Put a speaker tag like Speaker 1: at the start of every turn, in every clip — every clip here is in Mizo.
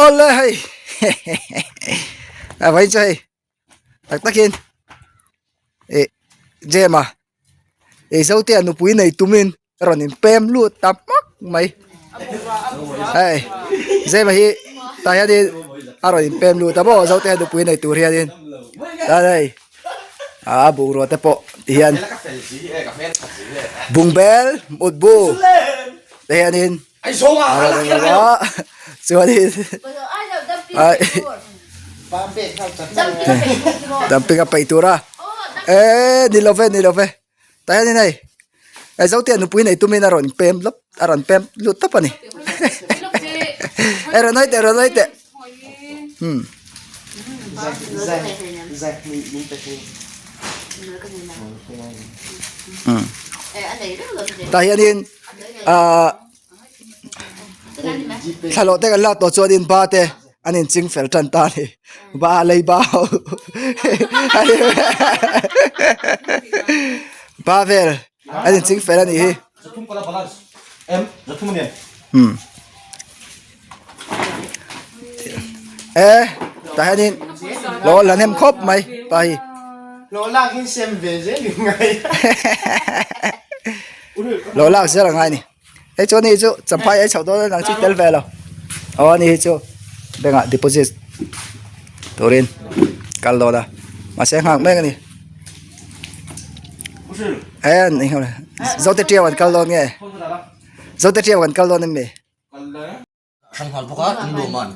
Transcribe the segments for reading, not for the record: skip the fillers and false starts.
Speaker 1: Awle hei a vai chu hei tak takin ih gym a ih zote a nupui nei tumin a rawn inpem lut ta hmak mai hei gym a hi tah hianin a rawn inpem lut a maw zote a nupui nei tur hianin chuan hei a bungrua te pawh ti hian bungbel mutbu te hianin chuanin dumping a peih tur a eee ni lo ve ni lo ve tah hianin hei Zote a nupui nei tumin a rawn pem lawp a rawn pem lut tawp a ni e rawn hawi teh rawn hawi teh umm umm tah hianin ahh thlalawh te kan lak tawh chuanin ba te an inching fel tan ta a ni ba lei ba ho ba vel an inching fel a nih hi umm e tah hianin lo la hnem khawp mai pa hi lo lak zel a ngai a ni. Hei chuan hei chu champhai ei chhoh dawn a nang chu tel ve lo aw ani hi chu bank ah deposit turin kal dawn a mahse nghak mek a ni zote tiau an kal dawn nge zote tiau an kal dawn em mi.
Speaker 2: Hrang nghal bawk a in luahman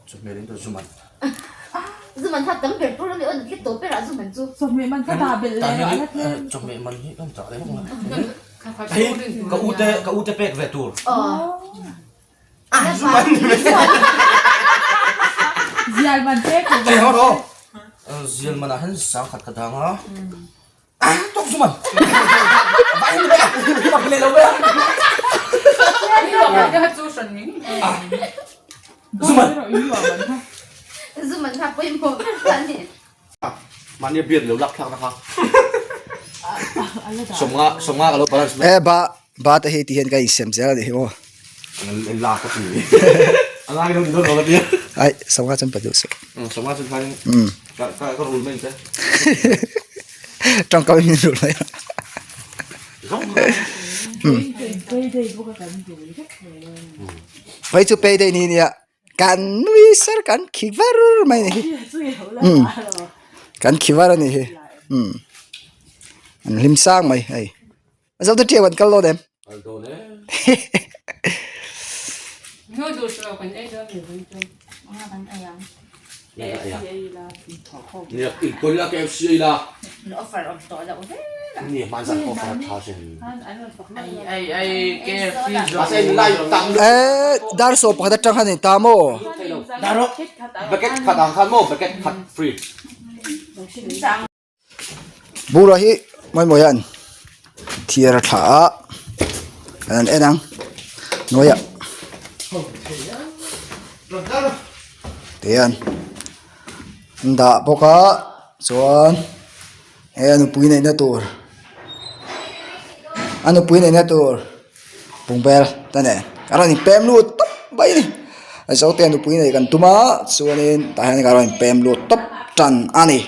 Speaker 2: chawhmeh in zuman chawhmeh man hi kan chah leh bawk a hei ka u te ka u te pek ve tur zuman hei ho rawh zial man ah hian sangkhat ka dang a. Tok zuman. Vai ni ba. Pak le lo ba. Zuman.
Speaker 3: Zuman ha poi mo ni.
Speaker 2: Mani beer lo lak thlak na kha. Somnga somnga ka lo balance.
Speaker 1: Eh ba ba te hi ti hian ka insem zel ani hi maw.
Speaker 2: La ka ti. Angai lo lo lo ti.
Speaker 1: Ai somnga chun pa duh su.
Speaker 2: Somnga chun khan. Ka ka ka rul mai te.
Speaker 1: Tangka min rul mai. Vai chu payday ni nia kan nui ser kan khi var mai ni hi. Kan khi var ani hi. An hlim sang mai hei. Zo te ṭiau an kal dawn em?
Speaker 2: Kal dawn e.
Speaker 1: Eh, dar 11 atang khan in ta maw? Bura hi mawimawih hian thiar a thlah a an en ang hnuaiah tihian an dah bawk a chuan he a nupui neihna tur a nupui neihna tur bungbel te nen a rawn inpem lut tawp mai a ni Zote nupui neih kan tum a chuanin tah hian a rawn inpem lut tawp tan a ni.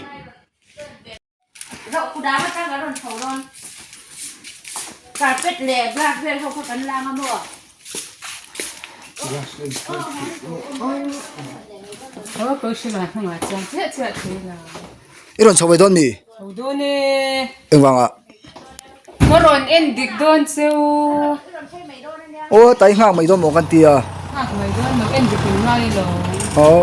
Speaker 1: I rawn chho ve dawn mi? Engvanga? Aw tai nghak mai dawn maw kan ti a. Aw.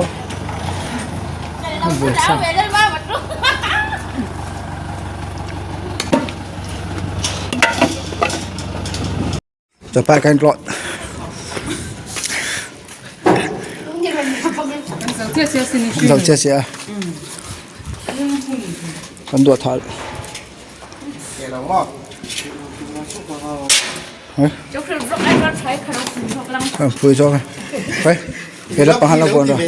Speaker 1: Chawhpah kan tlawh. Zo chia sia. Kan duat hal. Phui zawk e. He la panghan la vuan rawh.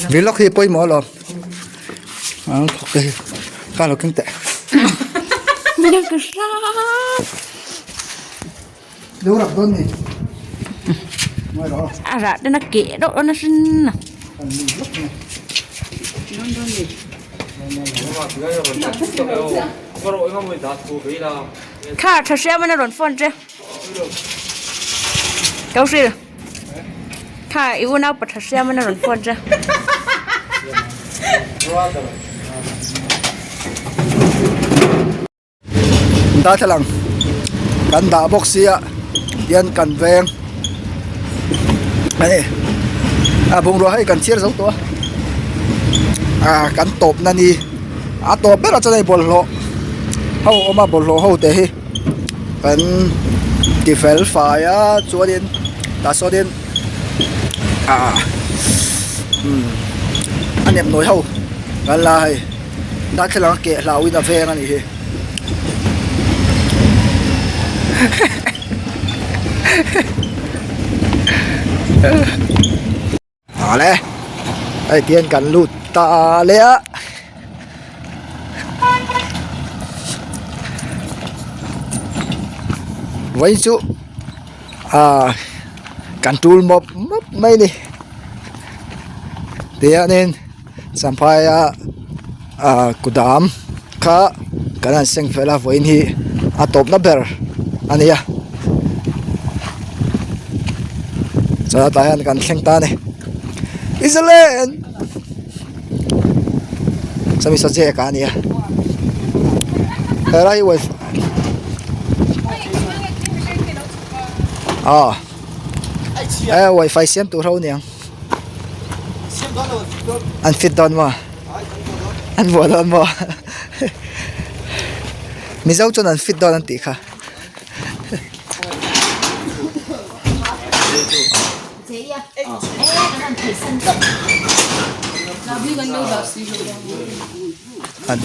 Speaker 1: Vlog hi pawimawh alawm. Ang thawk te hi ka lo keng teh. Deuh rak dawn ni.
Speaker 3: A rah ten a keh deuh dawn a hring a. Kha tha hriam in a rawn phone che. Ko hril. Kha i unau pa tha hriam in a rawn phone che.
Speaker 1: Darthlalang kan dah bawk sia hian kan veng a ni a bungrua hei kan chhiar zo tawh a ah kan tawp na ni a tawp berah chuan hei bawlhhlawh ho a awm a bawlhhlawh ho te hi kan ti fel fai a chuanin tah sawnin ah umm a nem nawi ho kan la a hei. Darthlalang a keh hlauhin a veng a nih hi. Awle hei tihian kan lut ta leh a. Vawiin chu ah kan tul mawp mawp mai a ni tihianin. Champhaia ah kudam kha kan han seng fel a vawiin hi a tawpna ber a ni a chuan tlai hian kan thleng ta a ni Ireland chumi saw jek a ni a helai hi ah wifi siam tur ho a niang. An fit dawn maw? An vuah dawn maw? Mizo chuan an fit dawn an tih kha. An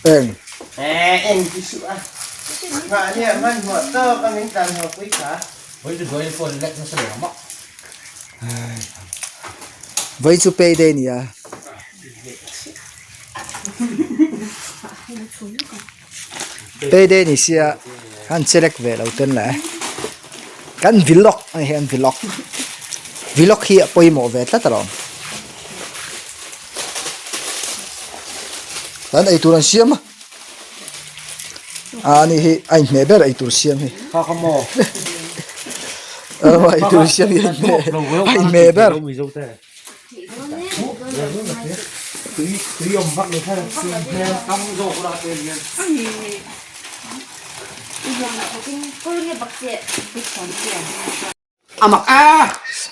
Speaker 1: Eng. Vai chu pay day nia. Payday ni sia an chelek ve lo ten le kan vlog a ni hi an vlog vlog hi a pawimawh ve tlat alawm an eitur an siam a a ani hi a inhmeh ber eitur siam hi eitur siam hi a inhmeh ber.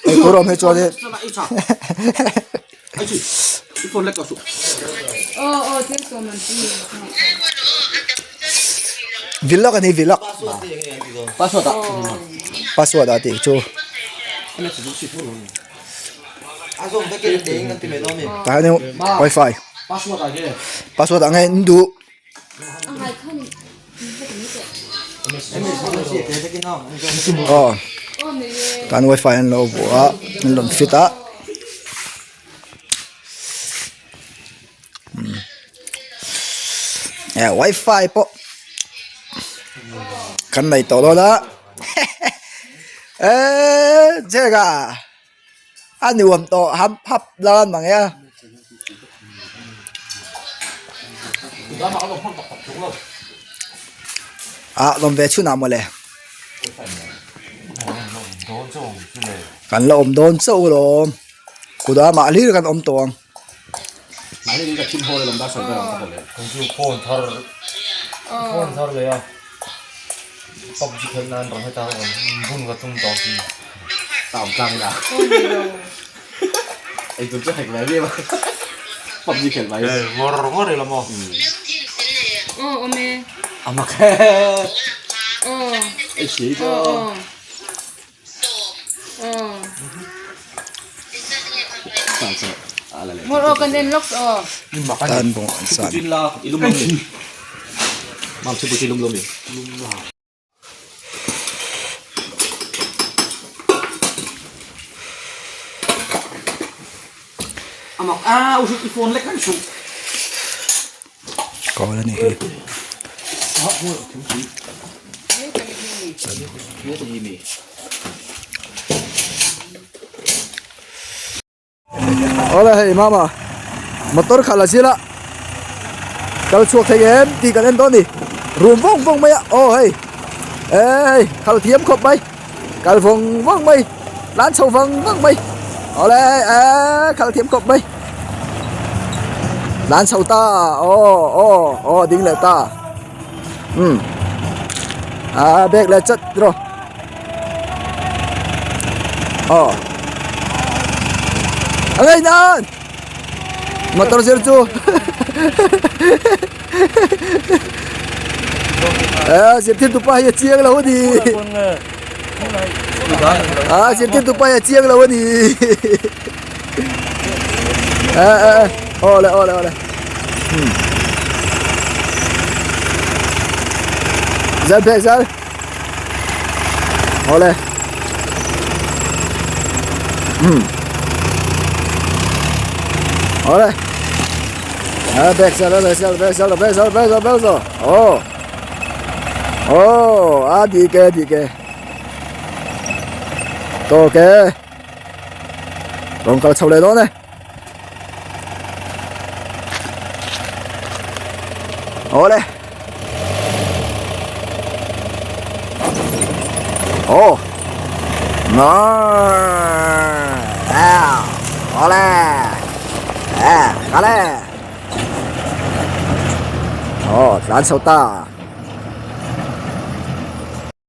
Speaker 1: Eitur awm hi chuan in vlog a ni vlog password ah tih chu. Tah hian wifi password ah nge an duh aw tan wifi an lo vuah a an rawn fit a eh wifi pawh kan nei tawh dawn a eee Jack-a. A nuam tawh ham hap lan mang e a. Ah lawm ve chhun ah mawle. Kan la awm dawn chauh alawm. Kut ah mah hlir kan awm tawh ang.
Speaker 2: Tah awm tlang ila. Eitur chu hek mai em a. PUBG khelh mai. Ngawr ngawr ila maw?
Speaker 3: Aw awm e.
Speaker 2: A mak e.
Speaker 3: Aw.
Speaker 2: Ei si chu.
Speaker 3: Aw. Aw. Ngawr aw kan en lawk aw.
Speaker 1: Tan bawng an san.
Speaker 2: Mam chu putin lum lo mi.
Speaker 1: Kawl a ni hi. Awle hei mama motor khalh a zil a kal chhuak thei em tih kan en dawn a ni rum vawng vawng mai a aw hei e hei khalh thiam khawp mai kal vawng vawng mai tlan chho vang vang mai awle e khalh thiam khawp mai tlan chho ta aw aw aw ding leh ta umm a bag leh chat rawh. Aw. A ngei nan. Motor zir chu. Eh, zirtir tupa hi a chiang lo a ni. Ah, zirtir tupa hi a chiang lo a ni. Eh, eh, eh. Awle, awle, awle. Hmm. Zal phek zal. Awle. Hmm. Awle. Ah, back side, back side, back side, back side, back side, back side. Oh. Oh, a di ke, di ke. To ke. Rawn kal chho leh dawn e. Awle. Aw. Awle. Kal e. Aw, tlan chho ta.